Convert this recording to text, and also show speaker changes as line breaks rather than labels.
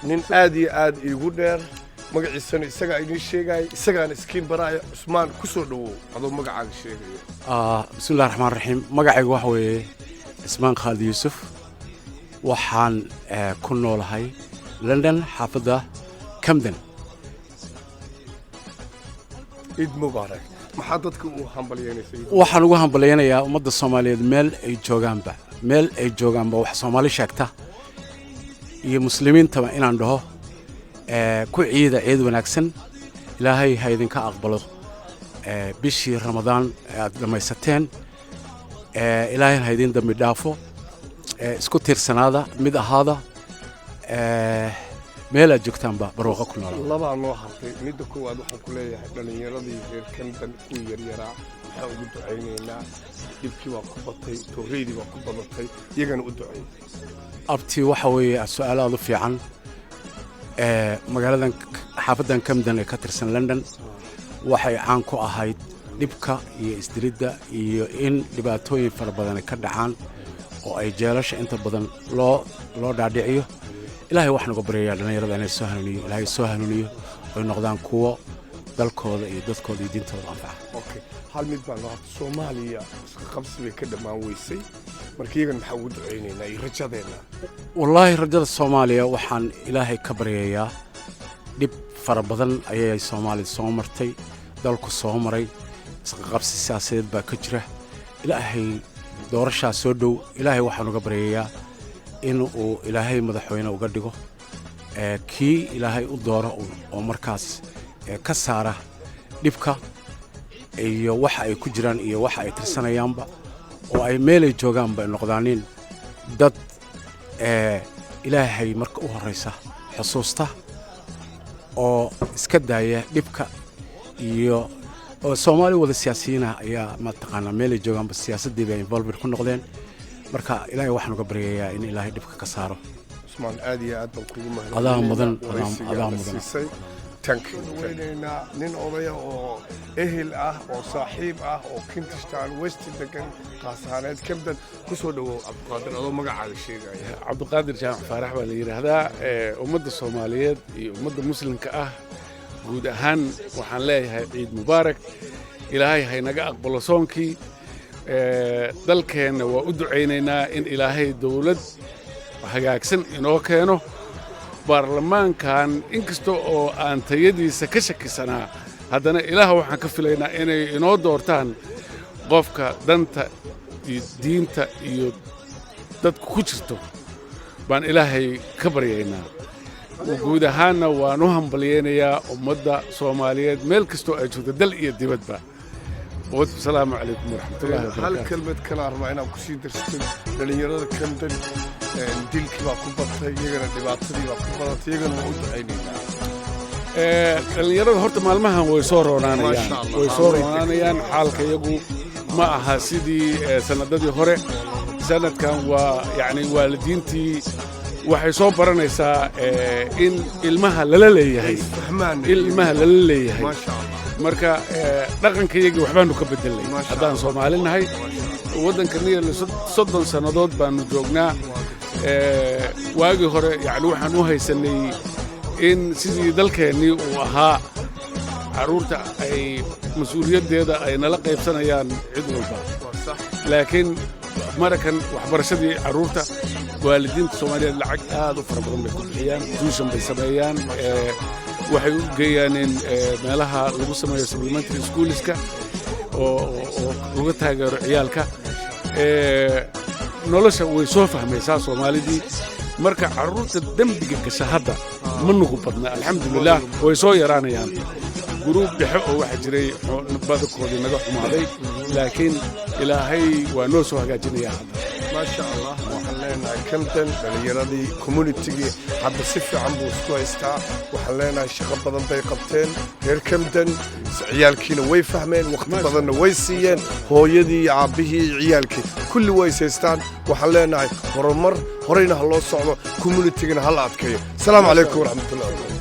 Nin aad iyo aad iigu dheer, magaciisana isagaa idiin sheegaya, isagaana iskiin baraaya. Cusmaan, ku soo dhowow adoo magacaaga sheegaya.
Bismillahi raxmaan raxiim. Magacaygu waxa weeye Cismaan Khaalid Yuusuf. Waxaan ku noolahay London, xaafadda Camden.
Ciid mubaarak. Maxaa dadka u hambalyeynaysa?
Waxaan ugu hambalyaynayaa ummadda Soomaaliyeed meel ay joogaanba, wax Soomaali sheegta iyo Muslimiintaba inaan dhaho ku ciida ciid wanaagsan. Ilaahay ha idinka aqbalo bishii Ramadaan ee aad dhammaysateen. Ilaahayna ha idin dambi dhaafo. Isku tiirsanaada, mid ahaada, meel aad joogtaanba barwaaqo ku noolaada.
Labaa noo hartay. Midda koowaad waxaan ku leeyahay dhallinyaradii reer Camden, kuwii yaryaraa, waxaan ugu ducaynaynaa. Dhibkii baa ku batay, tooreydii baa ku badatay, iyagana u ducay.
Abti, waxa weeye su-aal aad u fiican. Magaaladan, xaafaddan Camden ee ka tirsan London, waxay caan ku ahayd dhibka iyo isdilidda iyo in dhibaatooyin fara badan ka dhacaan oo ay jeelasha inta badan loo dhaadhiciyo. Ilaahay waxaan uga baryayaa dhallinyarada inay soo hanuuniyo, Ilaahay soo hanuuniyo, oy noqdaan kuwo dalkooda iyo dadkooda iyo diintooda anfaca.
Okay, hal mid baa noo hartay. Soomaaliya iska qabsi bay ka dhammaan weysay. Marka iyagana maxaa ugu ducaynaynaa iyo rajadeenna?
Wallaahi, rajada Soomaaliya waxaan Ilaahay ka baryayaa, dhib fara badan ayay Soomaaliya soo martay, dalku soo maray, isqaqabsi siyaasadeed baa ka jira. Ilaahay, doorashaa soo dhow, Ilaahay waxaan uga baryayaa in uu Ilaahay madaxweyne uga dhigo kii Ilaahay u dooro oo markaas ka saara dhibka iyo waxa ay ku jiraan iyo waxa ay tirsanayaanba, oo ay meelay joogaanba noqdaanin dad Ilaahay marka u horraysa xusuusta oo iska daaya dhibka. Iyo oo Soomaali wada siyaasiyiinah ayaa mataqaanaa meelay joogaanba siyaasaddii bay involved ku noqdeen. Marka Ilaahay waxaan uga baryayaa in Ilaahay dhibka ka saaro.
Cusmaan, aad iyo aad baan kugu mahadcelinaynaa
Adaa mudan,
waraysiga
adaa
aad
mudan.
siisay. Thank you. Weynaynaa nin odaya oo ehel ah oo saaxiib ah oo Kentish Town West degan, qaas ahaaneed Camden. Ku soo dhowow, Cabdiqaadir, adoo magacaaga sheegaya.
Cabdiqaadir Jaamac Faarax baa la yidhaahdaa. Ummadda Soomaaliyeed iyo ummadda Muslimka ah guud ahaan waxaan leeyahay ciid mubaarak. Ilaahay haynaga aqbalo soonkii. Dalkeenna waa u ducaynaynaa in Ilaahay dowlad hagaagsan inoo keeno. Baarlamaankan, inkasta oo aan tayadiisa ka shakisanaa, haddana Ilaah waxaan ka filaynaa inay inoo doortaan qofka danta iyo diinta iyo dadku ku jirto baan Ilaahay ka baryaynaa. Guud ahaanna waan u hambalyaynayaa ummadda Soomaaliyeed meel kastoo ay joogto, dal iyo dibadba. Wasalaamu calaykum waraxmatullahi
Hal
wabarakaatu.
Kelmad kale aan rabaa inaad kusii darsatid. Dhallinyarada Camden dilkii baa ku batay, iyagana dhibaatadii baa ku badatay, iyagana waa u ducaynaynaa.
Dhallinyarada horta maalmahan way soo roonaanayaan.
Maasha Allah.
Way soo roonaanayaan. Xaalka iyagu ma aha sidii sanadadii hore. Sanadkan waa yacni waalidiintii waxay soo baranaysaa in ilmaha lala leeyahay,
Fahmaan.
in ilmaha lala leeyahay.
Maasha Allah.
Marka dhaqankayagii waxbaanu ka bedelnay
Maasha
haddaan
Allah.
Soomaali nahay. Waddanka nearly 30 sannadood baanu joognaa. Waagii hore yacni waxaan u haysanay in sidii dalkeennii uu ahaa carruurta ay mas-uuliyaddeeda ay nala qaybsanayaan cid walba.
Waa sax.
Laakiin marakan waxbarashadii carruurta, waalidiinta Soomaaliyeed lacag aad u fara badan bay ku bixiyaan, tuition bay sameeyaan, waxay u geeyaaneen meelaha lagu sameeyo supplementary schoolska oo lagu taageero ciyaalka. Nolosha way soo fahmaysaa Soomaalidii. Marka carruurta dembiga gasha hadda ma nugu badna, alxamdulilah, way soo yaraanayaan. Group dhexe oo waxaa jiray badankoodii naga xumaaday, laakiin Ilaahay waa noo soo hagaajinayaa hadda.
Maasha Allah. Waxaan leenahay Camden dhallinyaradii, communitygii hadda si fiican buu isku haystaa. Waxaan leenahay shaqo badan bay qabteen reer Camden. Ciyaalkiina way fahmeen, waqti badanna way siiyeen, hooyadii iyo aabbihii iyo ciyaalkii kulli way is haystaan. Waxaan leenahay horumar horeyna ha loo socdo, communitygana ha la adkeeyo. Asalaamu calaykum waraxmatullahi wabarakatu.